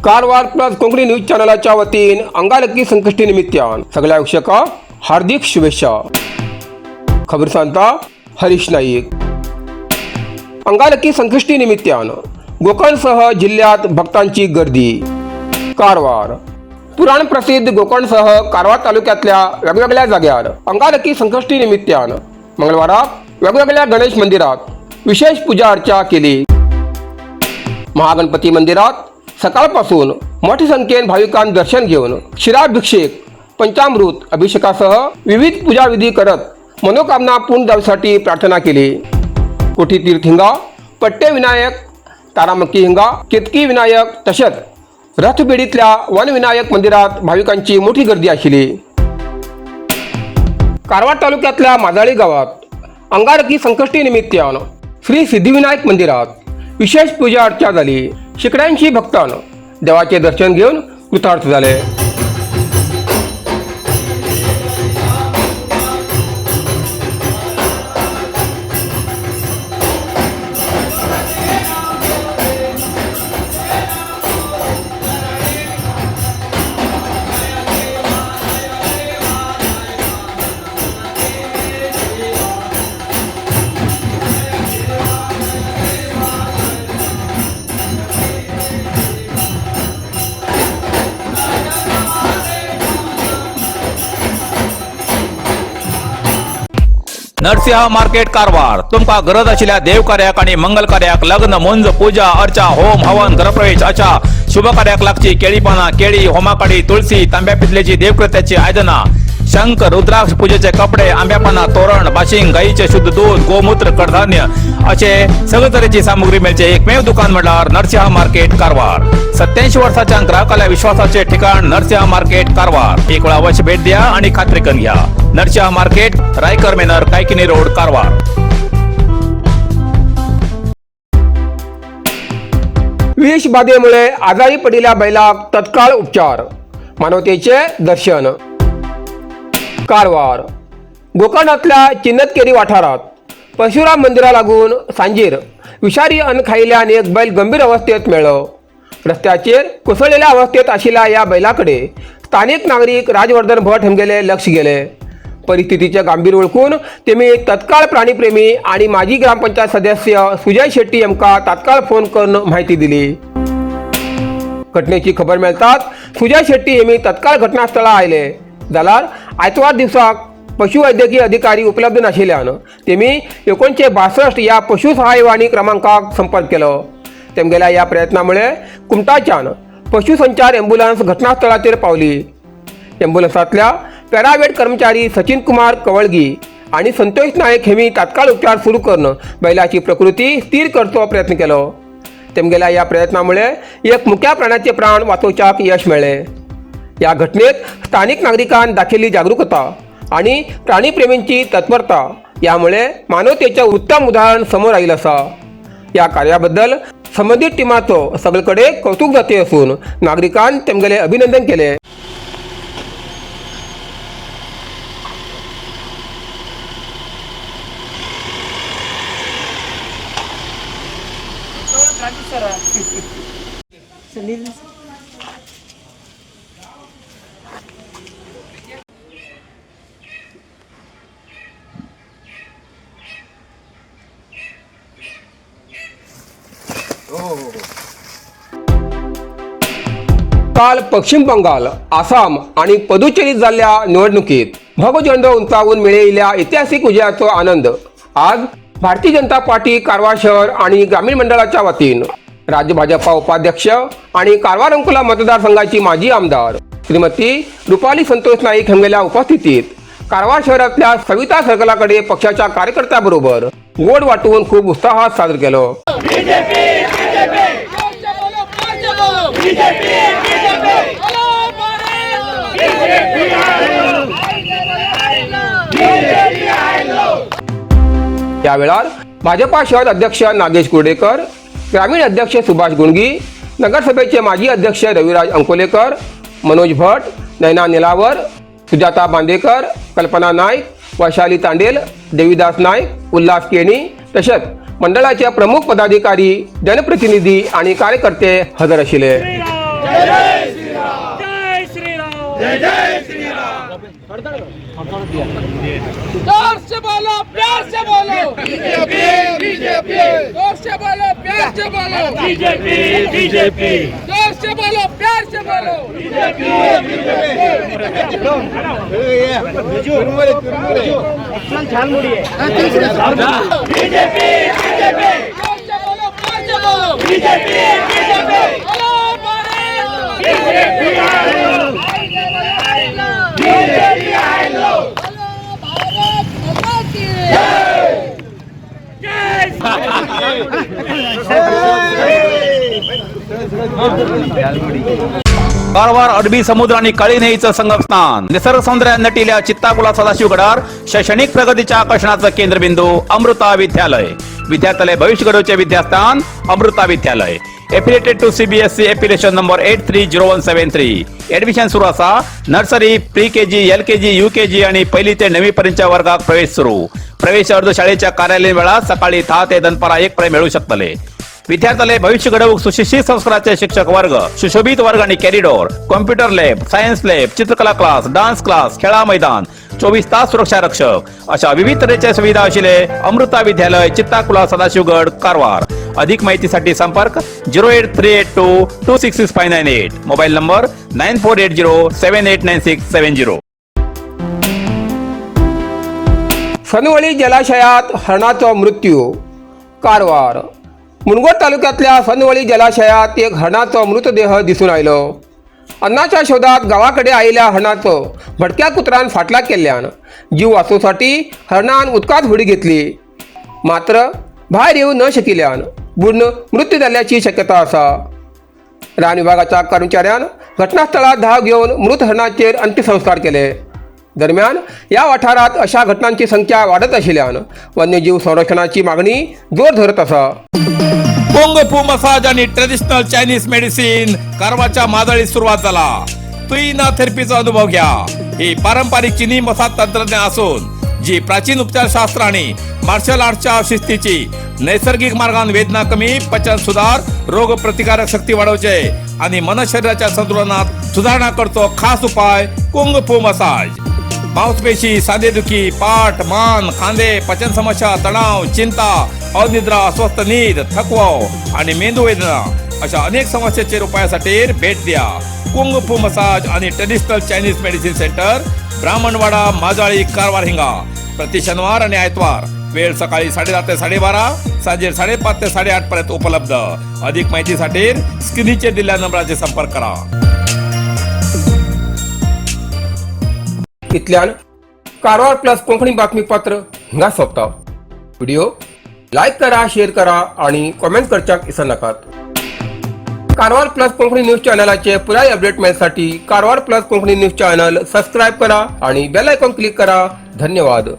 Karwar plus Konkani news चॅनलाच्या वतीन अंगारकी संकष्टी निमित्तान सगळ्या प्रेक्षकांक हार्दिक शुभेच्छा. खबर सांगता हरीश नाईक. अंगारकी संकष्टी निमित्तान गोकर्णसह जिल्ह्यात भक्तांची गर्दी. कारवार पुराण प्रसिद्ध गोकर्णसह कारवार तालुक्यातल्या वेगवेगळ्या जाग्यार अंगारकी संकष्टी निमित्तान मंगळवाराक वेगवेगळ्या गणेश मंदिरात विशेष पूजा अर्चा केली. महागणपती मंदिरात सकाळपासून मोठ्या संख्येन भाविकांनी दर्शन घेऊन क्षीराभिषेक, पंचामृत अभिषेकासह विविध पूजाविधी करत मनोकामना पूर्ण जावसाठी प्रार्थना केली. कोठी तीर्थ हिंगा, पट्टे विनायक, तारामक्की हिंगा, केतकी विनायक तसेच रथबेडीतल्या वनविनायक मंदिरात भाविकांची मोठी गर्दी आशिल्ली. कारवार तालुक्यातल्या माजाळी गावात अंगारकी संकष्टी निमित्तान श्री सिद्धिविनायक मंदिरात विशेष पूजा अर्चा झाली. शेकड्यांशी भक्तान देवाचे दर्शन घेऊन कृतार्थ झाले. नरसिंह मार्केट कारवार. तुमका गरज आशिल्ल्या देवकार्याक आणि मंगल कार्याक, लग्न, मुंज, पूजा अर्चा, होम हवन, गृहप्रवेश अशा शुभ कार्याक लागची केळी पाना, केळी, होमाकाडी, तुळशी, तांब्या पितलेची देवकृत्याची आयदना, शंख, रुद्राक्ष, पूजेचे कपडे, आंब्यापाना तोरण, बाशिंग, गाईचे शुद्ध दूध, गोमूत्र, कडधान्य असे सगळे तरेची सामुग्री मेळचे एकमेव दुकान म्हटल्यार नरसिंह मार्केट कारवार. 87 वर्षाच्या ग्राहकाला विश्वासाचे ठिकाण नरसिंह मार्केट कारवार. एक वेळा अवश्य भेट द्या आणि खात्री करून घ्या. Narasimha market, Raikar manor, Kaikini road, Karwar. विष बाधेमुळे आजारी पडिल्ल्या बैलाक तत्काळ उपचार, मानवतेचे दर्शन. कारवार गोकर्णातल्या चिन्नतकेरी वाठारात परशुराम मंदिरा लागून सांजेर विषारी अन्न खायिल्ल्यान एक बैल गंभीर अवस्थेत मेळ्ळो. रस्त्याचेर कोसळलेल्या अवस्थेत आशिल्ल्या ह्या बैलाकडे स्थानिक नागरीक राजवर्धन भट हेमगेले लक्ष गेले. परिस्थितीचे गांभीर्य वळखून तेमी तत्काळ प्राणीप्रेमी आणि माजी ग्रामपंचायत सदस्य सुजय शेट्टी यांका तात्काळ फोन करून माहिती दिली. घटनेची खबर मेळताच सुजय शेट्टी हेमी तत्काळ घटनास्थळा आयले. जाल्यार आयतवार दिवसाक पशुवैद्यकीय अधिकारी उपलब्ध नाशिल्ल्यान तेमी 1962 ह्या पशु सहाय्यवाणी क्रमांकाक संपर्क केलो. तेमगेल्या ह्या प्रयत्नामुळे कुमटाच्यान पशुसंचार ॲम्ब्युलन्स घटनास्थळाचेर पावली. ॲम्ब्युलन्सांतल्या पॅरावेट कर्मचारी सचिन कुमार कवळगी आणि संतोष नायक हेमी तात्काळ उपचार सुरू करून बैलाची प्रकृती स्थिर करचो प्रयत्न केलो. तेमगेल्या ह्या प्रयत्नामुळे एक मुक्या प्राण्याचे प्राण वाचोवच्याक यश मेळ्ळें. या घटनेत स्थानिक नागरिकांनी दाखयल्ली जागरूकता आणि प्राणीप्रेमींची तत्परता यामुळे मानवतेचे उत्तम उदाहरण समोर आयिल्लें आसा. या कार्याबद्दल संबंदीत टिमाचो सगळीकडे कौतुक जाते असून नागरिकांनी तेमगेले अभिनंदन केले. काल पश्चिम बंगाल, आसाम आणि पुदुचेरीत जाल्ल्या निवडणुकीत भगव झेंडो उंचावून मेळयिल्ल्या ऐतिहासिक विजयाचो आनंद आज भारतीय जनता पार्टी कारवार शहर आणि ग्रामीण मंडळाच्या वतीन राज्य भाजपा उपाध्यक्ष आणि कारवार अंकोला मतदारसंघाची माजी आमदार श्रीमती रुपाली संतोष नाईक हंगेल्या उपस्थितीत कारवार शहरातल्या सविता सर्कलाकडे पक्षाच्या कार्यकर्त्याबरोबर गोड वाटून खूप उत्साहात साजर केलो. बीजेपी, बीजेपी, बोलो भारत, बीजेपी आयो, बीजेपी आयो. या वेळार भाजपा शहर अध्यक्ष नागेश कुर्डेकर, ग्रामीण अध्यक्ष सुभाष गुंडगी, नगरसभेचे माजी अध्यक्ष रविराज अंकोलेकर, मनोज भट, नैना निलावर, सुजाता बांदेकर, कल्पना नाईक, वैशाली तांडेल, देवीदास नाईक, उल्हास केणी तसेच मंडळाचे प्रमुख पदाधिकारी, जनप्रतिनिधी आणि कार्यकर्ते हजर आशिल्ले. जय श्रीराम, जय जय श्रीराम। जोर से बोलो, प्यार से बोलो, बीजेपी बीजेपी। जोर से बोलो, प्यार से बोलो, बीजेपी बीजेपी। जोर से बोलो, प्यार से बोलो, बीजेपी बीजेपी। जोर से बोलो, प्यार से बोलो, बीजेपी बीजेपी। बोलो भारत बीजेपी, बीजेपी भारत माता की जय। कारवार अरबी समुद्र आणि काळी न्हंयेचं संगमस्थान, निसर्ग सौंदर्यात नटिल्या चित्ताकुला सदाशिवगडार शैक्षणिक प्रगतीच्या आकर्षणाचं केंद्रबिंदू अमृता विद्यालय। विद्यार्थ्यालय भविष्य घडवचे विद्यास्थान अमृता विद्यालय। Affiliated to CBSE, affiliation number 830173। Admission सुरू असा। Nursery, pre KG, LKG, UKG आणि पहिली ते नववी पर्यंतच्या वर्गात प्रवेश सुरू। प्रवेश अर्ज शाळेच्या कार्यालयीन वेळात सकाळी 10 ते दनपारा 1 पर्यंत मिळू शकतले। विद्यार्थ्याले भविष्य घडवूक सुशिक्षित संस्काराचे शिक्षक वर्ग, सुशोभित वर्ग आणि corridor, computer lab, science lab, चित्रकला क्लास, डान्स क्लास, खेळा मैदान, 24 तास सुरक्षा रक्षक अशा विविध तऱ्हेच्या सुविधा असलेले अमृता विद्यालय, चित्ताकुला, सदाशिवगड, कारवार। अधिक माहितीसाठी संपर्क 08382266598, mobile number 9480789670। सनवळी जलाशयात हरणाचा मृत्यू। कारवार मुनगोड तालुक्यातल्या सनवळी जलाशयात एक हरणाचा मृतदेह दिसून आयलो। अन्नाच्या शोधात गावाकडे आयिल्ल्या हरणाचो भटक्या कुत्रान फाटलाग केल्ल्यान जीव वाचोवसाठी हरणान उदकांत उडी घेतली, मात्र भायर येऊ न शकिल्यान बुडून मृत्यू जाल्ल्याची शक्यता आसा। रान विभागाच्या कर्मचाऱ्यान घटनास्थळार धांव घेवन मृत हरणाचेर अंत्यसंस्कार केले। दरम्यान या वाठारात अशा घटनांची संख्या वाडत आशिल्ल्यान वन्यजीव संरक्षणाची मागणी जोर धरत आसा। कुंग फू मसाज आणि ट्रेडिशनल चायनीज मेडिसिन कारवारच्या मादळीत सुरुवात झाला। तुईना थेरपीचा अनुभव घ्या। ही पारंपरिक चिनी मसाज तंत्रज्ञान असून जी प्राचीन उपचारशास्त्र आणि मार्शल आर्टच्या शिस्तीची नैसर्गिक मार्गान वेदना कमी, पचन सुधार, रोग प्रतिकारक शक्ती वाढवचे आणि मन शरीराच्या संतुलनात सुधारणा करतो खास उपाय कुंग फू मसाज। मांसपेशी, सांधेदुखी, पाठ, मान, खांदे, पचन समस्या, तणाव, चिंता, अनिद्रा, अस्वस्थ नीद, थकवा आणि मेंदू वेदना अशा अनेक समस्येचेर उपायासाठी भेट द्या कुंग फू मसाज आणि traditional Chinese medicine centre, Brahmanwada, Majali, Karwar हिंगा। प्रति शनिवार आणि आयतवार वेळ सकाळी 10:30 ते 12:30, सांजे 5:30 ते 8:30 पर्यंत उपलब्ध। अधिक माहितीसाठी स्क्रीनचे दिलेल्या नंबराचे संपर्क करा। इतल्यान कारवार प्लस कोंकणी बातमीपत्र हिंगा सोंपता। व्हिडिओ लायक करा, शेअर करा आणि कॉमेंट करच्याक विसरनाकात। कारवार प्लस कोंकणी न्यूज चॅनलाचे पुराय update मेळसाठी Karwar plus Konkani news channel subscribe करा आणि बेल आयकॉन क्लिक करा। धन्यवाद।